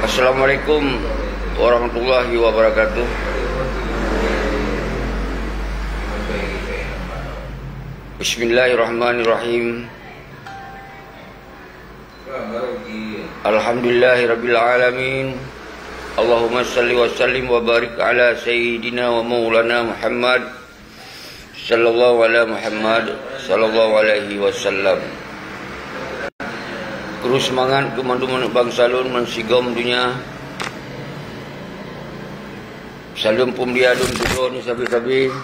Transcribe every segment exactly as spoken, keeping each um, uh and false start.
Assalamualaikum warahmatullahi wabarakatuh. Bismillahirrahmanirrahim. Alhamdulillahirabbil alamin. Allahumma salli wa sallim wa barik ala sayyidina wa maulana Muhammad sallallahu ala Muhammad sallallahu alaihi wasallam. Kru seumangat keu mandum aneuk bansa lôn meusigom donya. Saleuem peumulia lôn keu droeneuh sabe-sabe.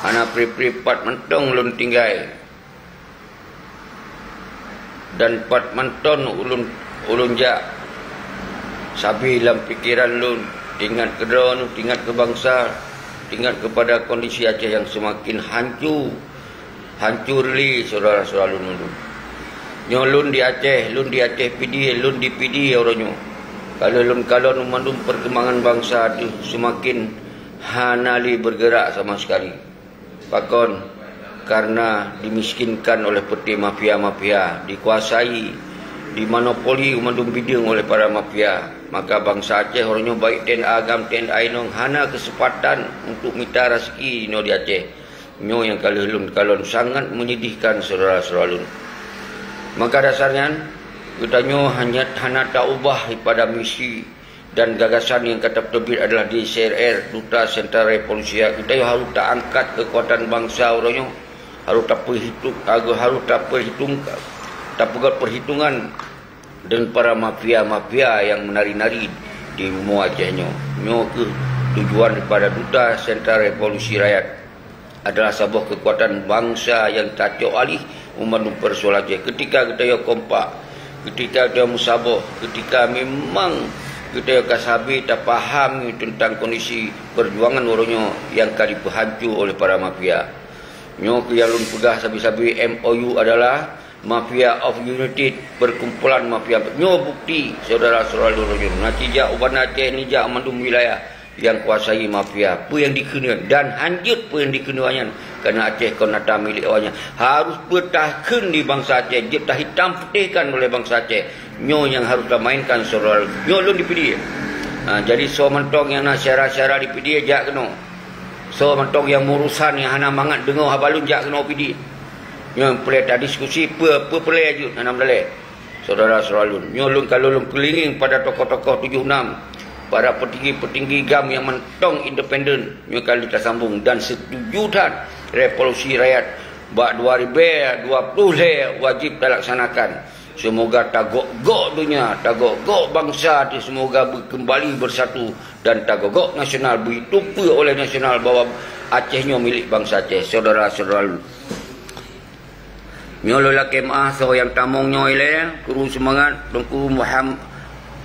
Hana pri-pri pat mantong lôn tinggai. Dan pat mantong ulôn, ulôn jak, sabe lam pikeran lôn, teuingat keu droeneuh, teuingat keu bansa, teuingat keupada kondisi Aceh nyang seumaken hanco, hanco lé syedara-syedara lôn mandum. Nyoe lôn di Aceh, lôn di Aceh Pidie, lôn di Pidie uroe nyoe. Ka lheueh lôn kalon mandum peurkembangan bansa teuh seumaken hana lé beurgeurak sama sekali. Pakon? Karena dimiskinkan oleh peuté mafia-mafia, dikuasai, dimonopoli mandum bideueng oleh para mafia. Maka bansa Aceh uroe nyoe baik T N A GAM, T N A inong hana keuseumpatan untuk mita raseuki inoe di Aceh. Nyoe nyang ka lheueh lôn kalon sangat menyedihkan syedara-syedara lôn. Maka dasar nyan, geutanyoe hanya hana taubah daripada misi dan gagasan nyang ka tapeuteubiet adalah D C R R, Duta Sentral Revolusi Rakyat. Geutanyoe harôh taangkat keukuatan bansa uroe nyoe, harôh tapeuhitung, harôh tapeuhitung, tapeugöt peuhitungan deungon para mafia-mafia nyang meunari-nari di bumoe Aceh nyoe. Nyoe kheueh tujuan daripada Duta Sentral Revolusi Rakyat. Adalah saboh keukuatan bansa nyang tacok aléh u mandum peusoalan Aceh. Keutika geutanyoe kompak, keutika geutanyoe meusaboh, keutika memang geutanyoe ka sabe tapahami teuntang kondisi peujuangan uroe nyoe nyang ka jipeuhanco oleh para mafia. Nyoe keuh nyang lôn peugah sabe-sabe, M O U adalah Mafia of United, perkumpulan mafia. Nyoe bukti, syedara-syedara lôn, nyoe. Na cijak u Banda Aceh, nijak mandum wilayah nyang kuasai mafia. Peue nyang dikheun dan hanjeuet peue nyang dikheun awaknyan, karena Aceh kon atra milék awaknyan. Harôh peue takheun di bansa Aceh, jeuet tahitam putihkan oleh bansa Aceh. Nyoe nyang harôh tamainkan syedara lôn. Nyoe lôn di Pidie. Ha, jadi soe mantong nyang na syedara-syedara di Pidie, jak keunoe. Soe mantong nyang meurusan nyang hana mangat deungoe haba lôn, jak keunoe Pidie. Nyoe peureulée tadiskusi peue, peue peureulée jeuet hana meudalée. Syedara-syedara lôn, nyoe lôn ka lôn keuliling pada tokoh-tokoh tujoh nam, para peutinggi-peutinggi GAM nyang mantong independen. Nyoe ka lheueh tasambong dan seutuju that revolusi rakyat bak dua ribée dua ploh lhée wajéb talaksanakan. Seumoga tagok-gok donya, tagok-gok bansa teuh seumoga beukeumbali beusatu dan tagok-gok nasional, beuteupeue oleh nasional bahwa Aceh nyoe milék bansa Aceh, syedara-syedara lôn. Nyoe lôn lakée meuáh soe nyang tamong nyoe ilée, kru seumangat Teungku Muham-,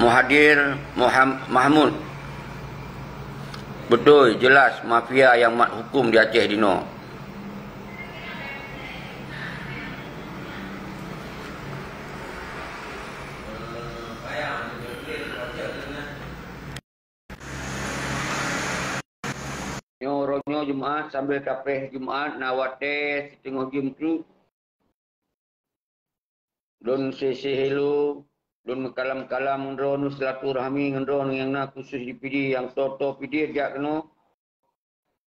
Muhadir Muham-, Mahmud. Beutôi, jeulaih mafia nyang mat huköm di Aceh dinoe. Nyoe uroe nyoe Jumat, sambil tapreh Jumat, na watée siteungoh jeuem treuk. Lôn sisé hello, lôn meukalam-kalam ngon droeneuh, silaturahmi ngon droeneuh nyang na khusus di Pidie, nyang toe-toe Pidie jak keunoe.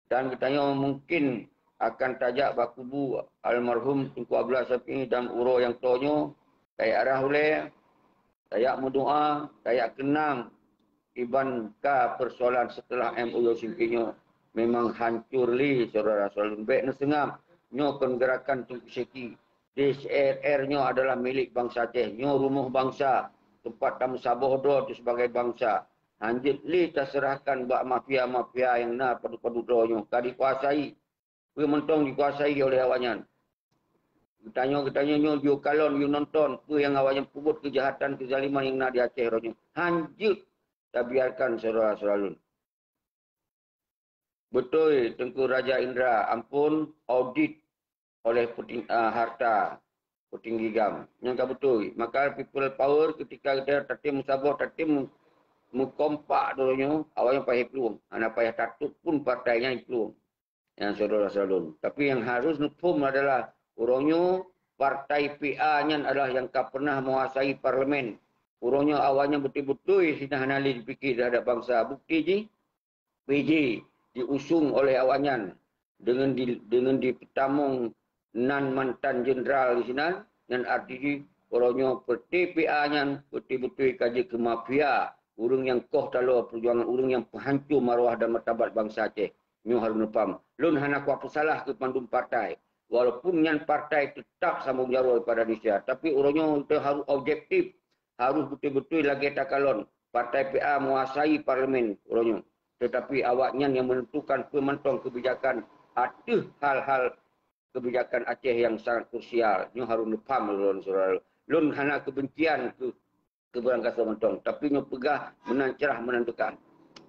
Dan geutanyoe mungkin akan tajak bak kubu almarhum Teungku Abdullah Syafi'i dan uroe nyang toe nyoe, tajak rhah ulée, tajak meudoá, tajak keunang, iban ka peusoalan seuteulah M O U Helsinki nyoe memang hancor lé syedara-syedara lôn. Bék neuseungab, nyoe kon geurakan Teungku Syeki. D C R R nyoe adalah milék bansa Aceh. Nyoe rumoh bansa, teumpat tameusaboh droe teuh sibagai bansa. Hanjeuet lé taseurahkan bak mafia-mafia nyang na padub-padub droe nyoe ka dikuasai. Peue mantong dikuasai oleh awaknyan. Geutanyoe, geutanyoe nyoe yue kalon, yue nonton peue nyang awaknyan peubuet, keujahatan, keuzaliman nyang na di Aceh uroe nyoe. Hanjeuet tabiarkan syedara-syedara lôn. Beutôi, Teungku Raja Indra, amphon audit oleh peuting-, ah, harta peutinggi GAM. Nyan ka beutôi. Maka people power keutika geutanyoe tatem meusaboh, tatem meukompak droe nyoe, awaknyan payah plueng. Hana payah tatôt pun partai nyan plueng. Nyan syedara-syedara lôn. Tapi nyang harôh neuphom adalah uroe nyoe partai P A nyan adalah nyang ka pernah menguasai parlemen. Uroe nyoe awaknyan beutôi-beutôi hina hana lé jipike terhadap bansa. Bukti jih, P J diusung oleh awaknyan deungon di, deungon dipeutamong nan mantan jeundral di sinan, nyan arti jih uroe nyoe partai P A nyan beutôi-beutôi ka jeuet keu mafia, ureuëng nyang koh taloe peujuangan, ureuëng nyang peuhanco marwah dan martabat bansa Aceh. Nyoe harôh neupaham. Lôn hana kupeusalaheue keu mandum partai. Walaupun nyan partai teutap sambong jaroe pada Indonesia, tapi uroe nyoe kita harôh objektif, harôh beutôi-beutôi lagée takalon partai P A menguasai parlemen uroe nyoe. Tetapi awaknyan yang menentukan peue mantong kebijakan ateueh hal-hal kebijakan Aceh yang sangat krusial. Nyoe harôh neupaham lôn, syedara. Lôn hana kebencian keu keu barangkasoe mantong, tapi nyoe peugah meunan cerah meunan teuka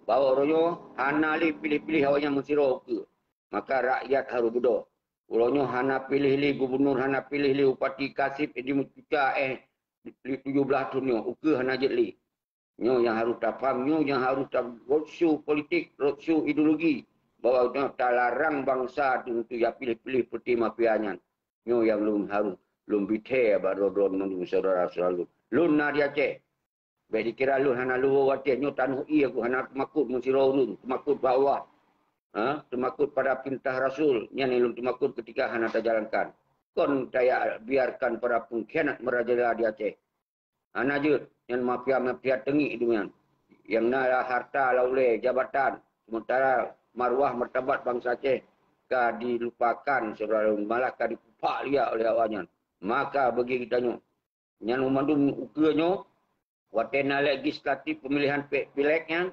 bahwa uroe nyoe hana lé piléh-piléh awaknyan meusidroe ukeue. Maka rakyat harôh beudôh. Uroe nyoe hana piléh lé gubunur, hana piléh lé bupati, kaseb di meucuca éh di tujoh blaih thon nyoe, ukeue hana jeuet lé. Nyoe nyang harôh tapaham, nyoe nyang harôh ta roadshow politik, roadshow ideologi, bahwa nyoe talarang bansa teuh untuk ya piléh-piléh partai mafia nyan. Nyoe nyang lôn harôh lôn bithée bak droe-droe mandum syedara-syedara lôn. Lôn na di Aceh. Bék dikira lôn hana leuho watée nyoe tanoh ié ku hana teumakot meusidroe ureuëng, teumakot bak Allah. Ha? Teumakot pada peurintah Rasul, nyan nyang lôn teumakot ketika hana tajalankan. Kon taya biarkan para pengkhianat merajalela di Aceh. Hana jeuet, nyan mafia-mafia teungiek dunia. Nyang na harta laulée jabatan, sementara marwah martabat bansa Aceh ka dilupakan, syedara lôn, malah ka dipupak liak oleh awaknyan. Maka bagi geutanyoe, nyan mandum ukeue nyoe, watée na legislatif pemilihan pe-, pileg nyan,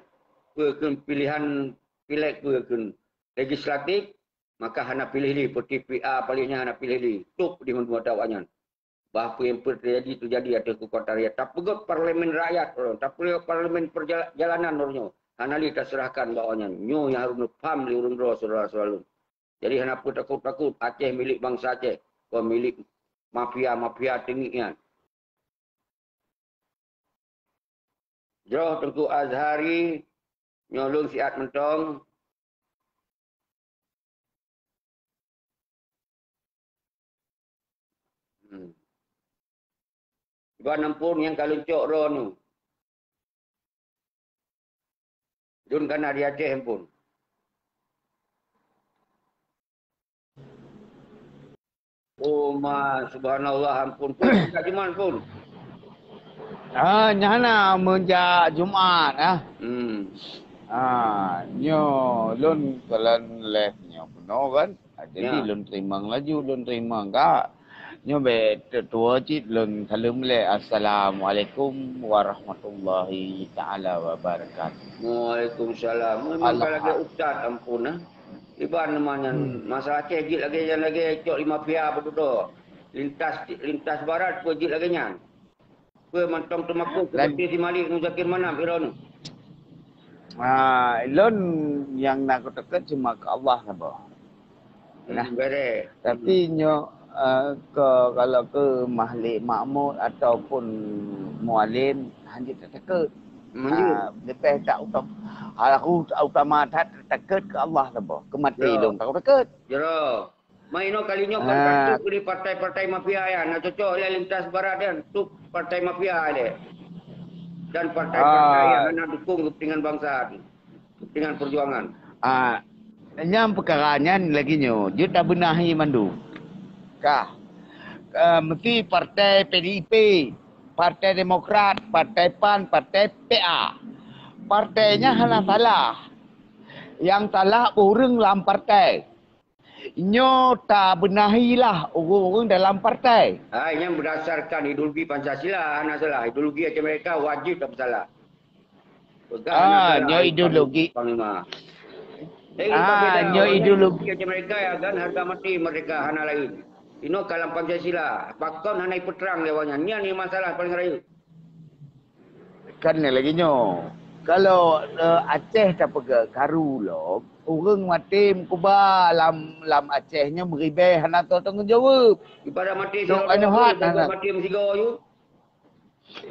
peue kheun pilihan pileg, peue kheun legislatif, maka hana piléh lé, partai P A paléh nyan hana piléh lé, top di mandum ata awaknyan. Bah peue nyang peuteujadi, teujadi ateueh keukuatan rakyat. Tapeugét parlemen rakyat, tapeugét parlemen perjala-, jalanan uroe nyoe. Hana lé taseurahkan bak awaknyan. Nyoe nyang harôh neupaham lé ureuëng droe syedara-syedara lôn. Jadi hana peue takot-takot, Aceh milék bansa Aceh, kon milék mafia-mafia teungiek nyan. Jroh Teungku Azhari, nyoe lôn siat mantong. Hmm. Iban ampôn nyang ka lôn cok droeneuh. Lôn ka na di Aceh ampôn. Oh ma, subhanallah, ampôn. Pun ka Jumat pun. Ah, nyang hana meujak Jumat, ah. Hmm. Ah, nyoe lôn kalon leh nyoe bunoe kan. Ah, jadi Ya. lôn teurimong laju, lôn teurimong ka. Nyoe bèk teutua cit lôn saleuem lé. Assalamualaikum warahmatullahi taala wabarakatuh. Waalaikumsalam. Memang ka lagèe ustaz, ampun, ah. Iban teuma nyan, Hmm. masalah Aceh jeuet lagèe nyan lagèe cok lima pihak beutôi. Lintas, lintas barat pun jeuet lagèe nyan. Peue mantong teumakot Dan seperti si Malik Muzakir Manaf Firaun. Ah, lôn nyang na kuteukeut cuma keu Allah saboh. Nah. Hmm, beres. Tapi nyoe, eh, ke, kalau ke Mahli Makmur ataupun Mualim, hanjeuet tateukeut. Hanjeuet. Ah, leubeh tak utam-, hal aku utama that tateukeut keu Allah saboh. Keu maté Ya. lôn tak kuteukeut. Jero. Mai inoe kali nyoe kon Ah. ka tup di partai-partai mafia nyan, na cocok lé lintas barat nyan, tup partai mafia lé. Dan partai-partai Ah. nyang hana dukung kepentingan bangsa, kepentingan perjuangan. Ah, nyang peukara nyan lagèe nyoe, jeuet tabeunahi mandum. Kah, eh, meusti partai P D I P, partai Demokrat, partai PAN, partai P A. Partai nyan hana salah. Nyang salah ureueng lam partai. Nyoe tabeunahilah ureueng-ureueng dalam partai. Hai, nyan berdasarkan ideologi Pancasila, hana salah. Ideologi Aceh Merdeka wajib tapeusalah. Peugah hana Ah, salah, nyoe hai, ideologi. Panglima. Eh, Ah, kita beda nyoe orang ideologi. Aceh Merdeka ya kan, harga mati merdeka, hana lain. Inoe kalam Pancasila. Pakon hana ipeutrang lé awak nyan. Nyan ni masalah paling rayeuk. Kan lagèe nyoe. Kalau, eh, Aceh tapeugah karu lom, ureueng maté meukuba lam, lam Aceh nyoe meuribèe hana teutanggong jaweueb. Ibarat maté Dok sidroe, anu hat ibarat hana. Maté meusigoe ju.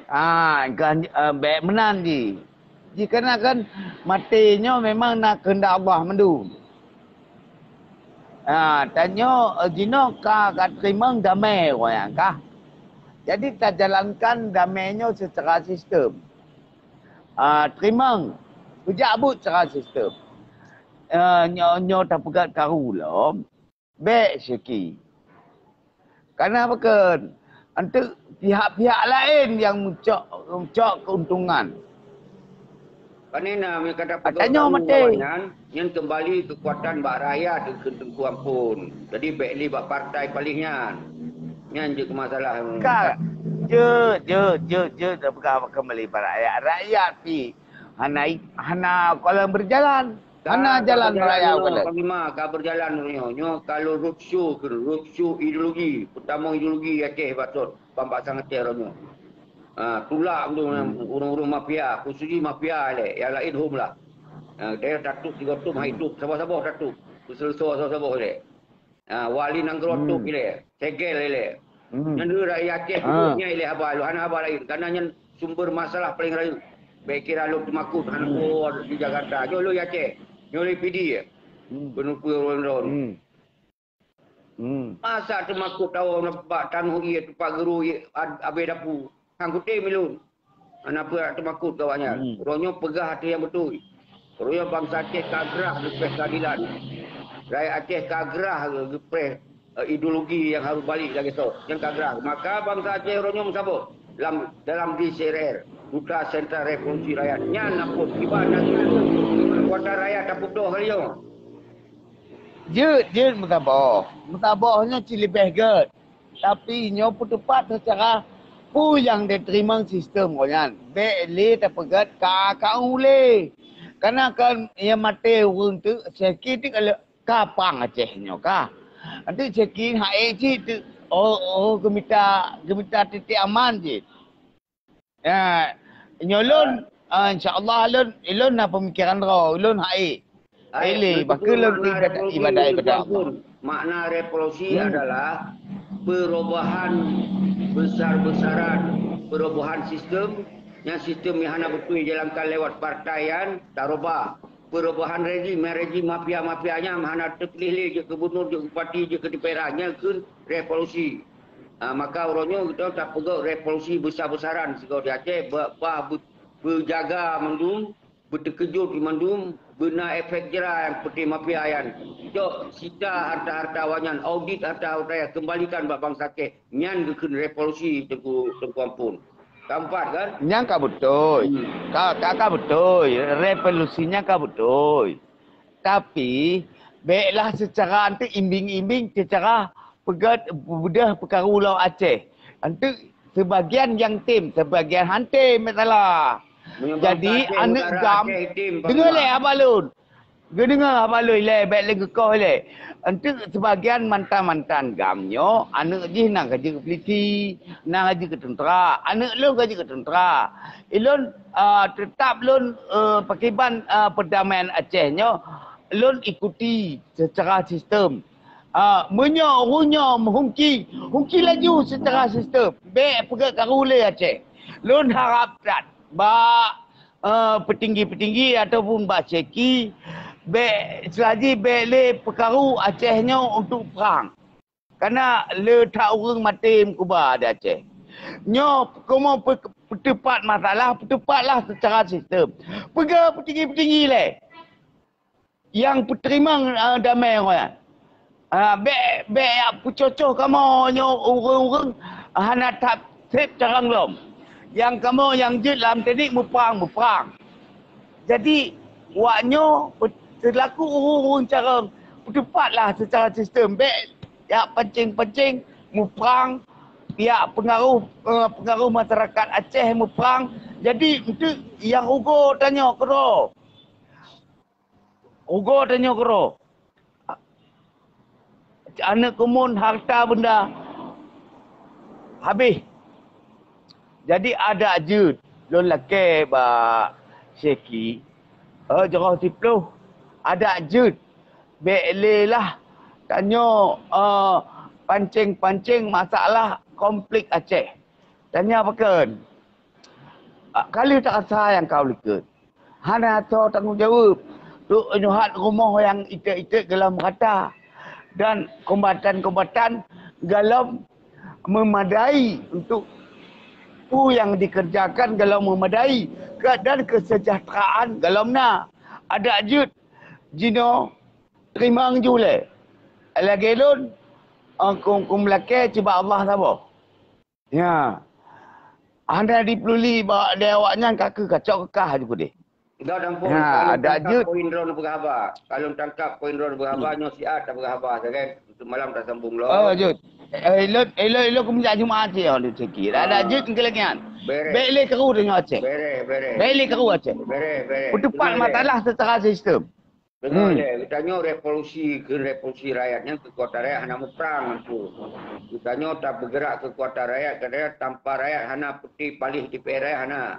Ah, kan, eh, bèk meunan jih. Jih kana kan maté nyoe memang na keuheundak Allah mandum. Ha, tanyoe, eh, jinoe ka, ka teurimong damé, ureueng nyan kah. Jadi, tajalankan damé nyoe secara sistem. Ah, teurimong, peujak buet secara sistem. Eh, nyoe, nyoe tapeugah karu lom. Bék syeki. Kana pakon? Enteuk pihak-pihak laén nyang meucok, meucok keuntungan. Pane na meukadak tanyoe maté. Nyan keumbali keukuatan bak rakyat keu Teungku Ampon. Jadi bék li bak partai paléh nyan. Nyan jeuet keu masalah. Ka, jeuet, jeuet, jeuet, jeuet, peugah keumbali bak rakyat. Rakyat pi hana, hana kolam berjalan. Hana jalan raya uroe nyoe, Panglima, ka berjalan uroe nyoe. Nyoe ka lôn roadshow keu, roadshow ideologi, peutamong ideologi Aceh batot, bak bangsa Aceh uroe nyoe. Ha, tulak ureueng-ureueng mafia, khusus mafia ilée, nyang laén hom lah. Ha, daerah tatôp, sigoe tom hai tom, saboh-saboh tatôp. Peuseuleusoe saboh-saboh ilée. Ha, wali nanggroe top ilée, segel ilée. Nyan rakyat Aceh peubuet nyan ilée haba, hana haba laén. Karena nyan sumber masalah paléng rayeuk. Bék kira lôn teumakot hana peue di Jakarta. Nyoe lôn Aceh. Nyoe lôn Pidie. Peue-peue ron-ron. Masa teumakot tawoe bak tanoh ié, teumpat geuru ié, abée dapu. Hang kutem ilôn. Hana peue teumakot keu awaknyan. Uroe nyoe peugah ateueh nyang beutôi. Uroe nyoe bansa Aceh ka grah geupreh keadilan. Rakyat Aceh ka grah geupreh, eh, ideologi nyang harôh balek lagée soe. Nyang ka grah. Maka bansa Aceh uroe nyoe meusaboh lam, dalam D C R R, Duta Sentra Revolusi Rakyat. Nyan Ampon, kiban na keukuatan rakyat tapeudoh kali nyoe. Jeuet, jeuet meusaboh. Meusaboh nyoe cit leubeh gét. Tapi nyoe peuteupat seucara peue nyang teurimong sistem gobnyan. Bék lé tapeugét ka, ka ulée. Kana kan nyang maté ureueng teuk, sakét teuk ka pang Aceh nyoe ka. Nanti sakét hai cit teuk, oh, oh, geumita, geumita titik aman cit. Ya, nyoe lôn, ah, insya Allah lôn, lôn na pemikiran droe, lôn hai. Hai, ilée, beutôi bak lôn makna ibadah, revolusi ibadah, itu, ibadah Allah. Makna revolusi adalah perubahan besar-besaran, perubahan sistem, nyang sistem nyang hana beutôi jalankan lewat partai nyan, tarubah. Perubahan rejim, nyang rejim mafia-mafia nyan hana teupiléh lé jeuet keu gubernur, jeuet keu bupati, jeuet keu D P R A, nyan kheun revolusi. Ha, maka uroe nyoe geutanyoe tapeugét revolusi besar-besaran sigoe di Aceh, ba-, bah be-, beujaga mandum, beuteukeujeut mandum, beuna efek jera nyang peuté mafia nyan. Cok sita harta-harta awaknyan, audit harta-harta nyan, keumbalikan bak bansa Aceh. Nyan geukheun revolusi Teungku, Teungku Ampon. Ka meupat kan? Nyan ka beutôi. Ka, ka, ka beutôi. Revolusi nyan ka beutôi. Tapi, béklah seucara anteuk imbing-imbing seucara peugét beudôh peukaru lam Aceh. Anteuk seubagian nyang tem, seubagian han tem masalah. Jadi, aneuëk GAM, deungoe lé haba lôn. Geudeungoe haba lôn ilée, bék lé geukoh ilée. Anteuk seubagian mantan-mantan GAM nyoe, aneuëk jih na ka jeuet keu polisi, na ka jeuet keu teuntra. Aneuëk lôn ka jeuet keu teuntra. Ilôn, ah, teutap lôn, eh, pakriban, ah, peudamaian Aceh nyoe, lôn ikuti seucara sistem. Ah, meunyoe ureuëng nyoe meuhungki, hungki laju seucara sistem. Bék peugét karu lé Aceh. Lôn harab that bak, eh, peutinggi-peutinggi ataupun bak syeki, bék seulaji bék lé peukaru Aceh nyoe untuk prang. Kana le that ureuëng maté meukuba di Aceh. Nyoe kamoe pe-, peuteupat masalah, peuteupatlah seucara sistem. Peugét peutinggi-peutinggi lé nyang peuteurimong, eh, damé nyan. Ah, bék, bék jak peucoh-coh kamoe nyoe ureuëng-ureuëng hana that sép carông lom. Nyang kamoe nyang jeuet lam teknik muprang, muprang. Jadi, wak nyoe pe-, seulaku ureuëng-ureuëng carông, peuteupat lah seucara sistem. Bék jak pancéng-pancéng muprang, jak peungaroh, eh, peungaroh masyarakat Aceh muprang. Jadi, enteuk nyang rugoe tanyoe keudroe. Rugoe tanyoe keudroe. Aneuëk keumuen harta beunda habéh. Jadi adak jeuet lôn lakée bak syeki, eh, jroh siploh, adak jeuet bék lé lah tanyoe, eh, pancéng-pancéng masalah konflik Aceh. Tanyoe pakon? Ah, ka lheueh tarasa nyang ka u likot. Hana soe tanggong jaweueb. Trok nyoe hat rumoh nyang iték-iték golom rata. Dan kombatan-kombatan golom memadai untuk peue nyang dikerjakan golom memadai ke-, dan kesejahteraan golom na. Adak jeuet jinoe teurimong ju lé. Lagèe lôn, eh, keu, keu meulakèe cit bak Allah saboh. Ya. Hana dipeululi bak lé awaknyan ka keu kacok keukah ju keudeh. Dah dampung, ha, kalau ada tangkap jeuet. Poin droe neupeugah haba. Kalau tangkap poin droe neupeugah haba, hmm, nyoe siat tapeugah haba, kan? Untuk malam tasambung lom. Oh, jeuet. Eh, ilot, ilot, ilot keumeuja Jumaat cit, oh, sikit. Ada jeuet ke lagi kan? Bereh. Baik lé keuru tengok Aceh. Bereh, bereh. Baik lé keuru Aceh. Bereh, bereh. Peutupat masalah secara sistem. Betul, hmm. Geutanyoe revolusi, keu revolusi rakyat nyan keukuatan rakyat hana muprang tu. Geutanyoe tabeugerak keukuatan rakyat, kadang tanpa rakyat hana peuti paléh D P R hana.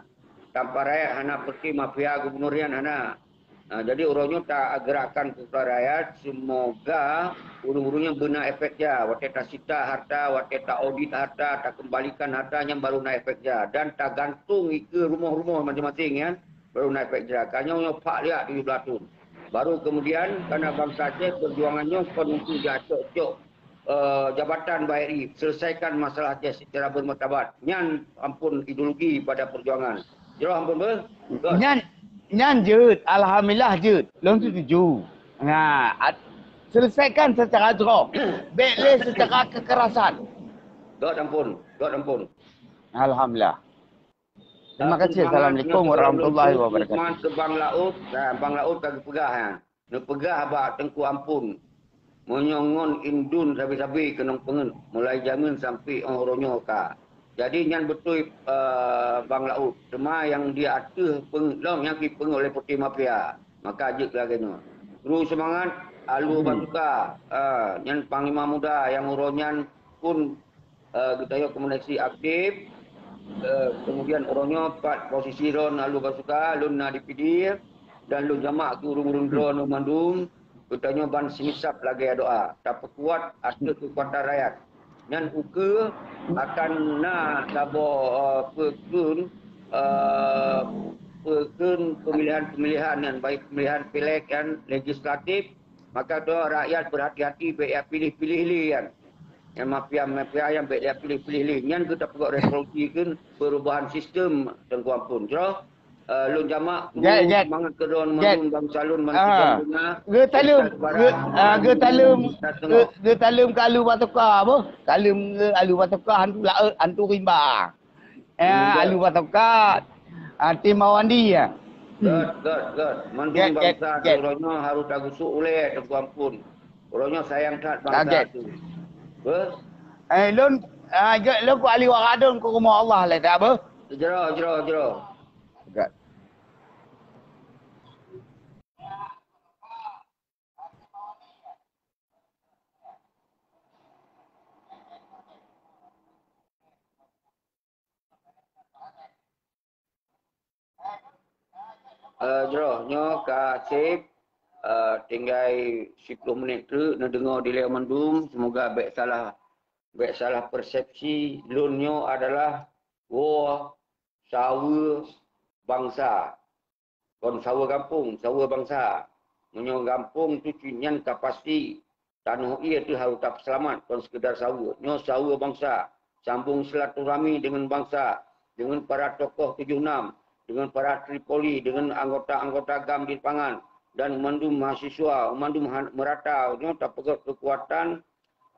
Tanpa rakyat hana peuti mafia gubernur nyan hana. Nah, jadi uroe nyoe tagerakkan keukuatan rakyat, semoga ureuëng-ureuëng nyan beuna efek ja. Watée tasita harta, watée ta audit harta, takeumbalikan harta nyan baru na efek ja. Dan tagantung ikeue rumoh-rumoh masing-masing nyan, baru na efek ja. Ka nyoe nyoe pak liak tujoh blaih thon. Baru kemudian, karena bangsa Aceh perjuangan nyoe kon untuk jak cok-cok, eh, jabatan bak R I, selesaikan masalah Aceh secara bermartabat. Nyan ampun ideologi pada perjuangan. Jroh ampun beuh? Nyan, nyan jeuet, alhamdulillah jeuet. Lôn setuju. Nah, at-, selesaikan secara jroh. Bèk lé secara kekerasan. Dot ampun, dot ampun. Alhamdulillah. Terima kasih. Assalamualaikum warahmatullahi wabarakatuh. Semangat keu Bang Laôt, nah, Bang Laôt ka geupeugah, ha. Neupeugah bak Teungku Ampon, meunyoe ngon indun sabe-sabe keunong peungeuet, mulai jameun sampoe óh uroe nyoe ka. Jadi nyan beutôi, eh, Bang Laôt. Teuma nyang di ateueh peungeuet lom nyang jipeungeuet lé peuté mafia. Maka jeuet lagèe nyoe. Terus seumangat, Alu Basuka. Ah, nyan Panglima Muda nyang uroe nyan pun eh, geutanyoe komunikasi aktif. Eh, kemudian uroe nyoe pat posisi droen Alu Basuka, lôn na di P D, dan lôn jamak keu ureuëng-ureuëng droen mandum, geutanyoe ban sinisab lagèe doa. Tapeukuat ateueh keukuatan rakyat. Nyan ukeue akan na saboh, eh, peukheun, eh, peukheun pemilihan-pemilihan nyan, baik pemilihan pileg dan legislatif, maka tu rakyat berhati-hati bèk ya pilih-pilih lé nyan. Nyang mafia-mafia nyang bèk ya pilih-pilih lé. Nyan geutanyoe peugot revolusi keu perubahan sistem Teungku Ampon. Jroh, eh, lôn jamak semangat keu droen mandum bangsa lôn mandum. Geutaleuem, geu-, ah, geutaleuem, geu-, geutaleuem keu Alu Basuka, boh. Taleuem keu Alu Basuka hantu laôt, hantu rimba. Eh, Alu Basuka, ah, tim Mawandi, ya. Göt, göt, göt. Mandum bangsa uroe nyoe harôh tagusok ulèe, Teungku Ampon. Uroe nyoe sayang that bangsa tu. Beuh? Eh, lôn, ah, göt, lôn ku ahli waradon ku rumoh Allah lé, dak beuh? Jroh, jroh, jroh. Göt. Eh, jroh, nyoe ka sép, eh, tinggai siploh menit treuk neudeungoe dilèe mandum. Semoga bèk salah, bèk salah persepsi. Lôn nyoe adalah woe saweue bangsa. Kon saweue gampông, saweue bangsa. Meunyoe gampông tu cit nyan ka pasti, tanoh ié teuh harôh tapeuseulamat, kon seukeudar saweue. Nyoe saweue bangsa, sambông silaturahmi deungon bangsa, deungon para tokoh tujoh nam, deungon para Tripoli, deungon anggota-anggota gam di lapangan, dan mandum mahasiswa, mandum han-, meurata. Nyoe tapeugöt keukuatan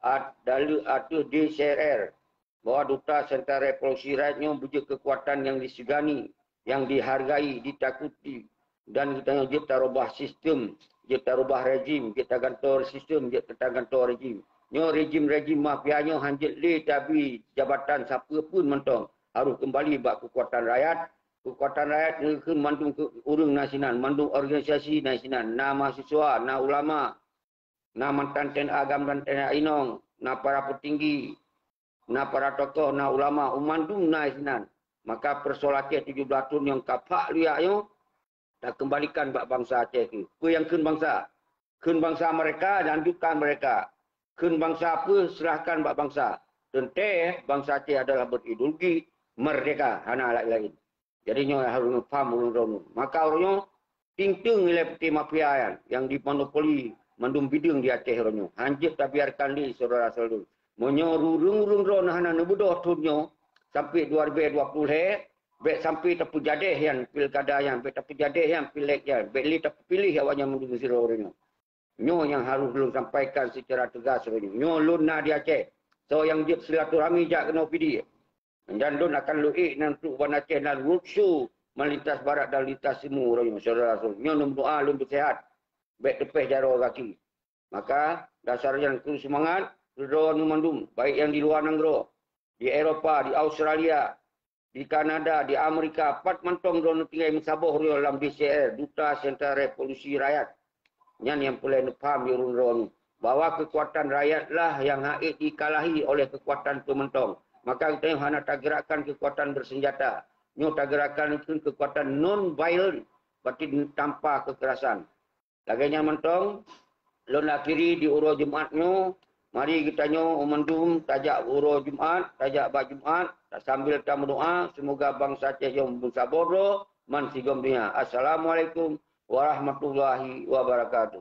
at-, daleue ateueh D C R R. Bahwa Duta Sentra Revolusi Rakyat nyoe beujeuet keukuatan nyang disegani, nyang dihargai, ditakuti, dan geutanyoe jeuet tarubah sistem, jeuet tarubah rejim, jeuet tagantoe sistem, jeuet tagantoe rejim. Nyoe rejim-rejim mafia nyoe hanjeuet lé tabi jabatan sapeue pun mantong, harôh keumbali bak keukuatan rakyat. Keukuatan rakyat nyoe kheun mandum keu ureuëng na sinan, mandum organisasi na sinan, na mahasiswa, na ulama, na mantan T N A GAM dan T N A inong, na para peutinggi, na para tokoh, na ulama, u mandum na sinan. Maka peusoal Aceh tujoh blaih thon nyang ka phak liak nyoe, takeumbalikan bak bansa Aceh tu. Peue nyang kheun bansa? Kheun bansa mereka, lanjutkan mereka. Kheun bansa peue, serahkan bak bansa. Teuntée bansa Aceh adalah berideologi merdeka, hana laén-laén. Jadi nyoe harôh neupaham ureuëng droeneuh. Maka ureuëng nyoe ting-ting ilée peuté mafia nyan nyang dimonopoli mandum bideueng di Aceh uroe nyoe. Hanjeuet tabiarkan lé syedara-syedara lôn. Meunyoe ureuëng-ureuëng droe na hana neubeudôh thon nyoe sampai dua ribu dua puluh lhée, bék sampai tapeujadéh nyan pilkada nyan, bék tapeujadéh nyan pilék nyan, bék lé tapeupiléh awaknyan mandum sidroe uroe nyoe. Nyoe nyang harôh lôn sampaikan seucara teugas uroe nyoe. Nyoe lôn na di Aceh. Soe nyang jeuet silaturahmi jak keunoe Pidie. Dan lôn akan lôn ék nan trok ban Aceh nan roadshow melintas barat dan lintas timu uroe nyoe, syedara-syedara. Nyoe lôn meudoa lôn beuseuhat. Bék teupéh jaroe gaki. Maka dasar nyan keu seumangat, keudroe nyoe mandum, baik nyang di luwa nanggroe, di Eropa, di Australia, di Kanada, di Amerika, pat mantong droeneuh tinggai meusaboh uroe nyoe lam D C R, Duta Sentra Revolusi Rakyat. Nyan nyang peureulée neupham di ureuëng droeneuh, bahwa keukuatan rakyatlah nyang hana ék jikalahi oleh keukuatan peumantong. Maka geutanyoe hana tageurakkan keukuatan beuseunjata. Nyoe tageurakkan keukuatan non-violent, berarti tanpa kekerasan. Lagée nyan mantong, lôn akhiri di uroe Jumat nyoe, mari geutanyoe mandum tajak uroe Jumat, tajak bak Jumat, sambil tameudoa, seumoga bansa Aceh nyoe meusaboh droe man sigom donya. Assalamualaikum warahmatullahi wabarakatuh.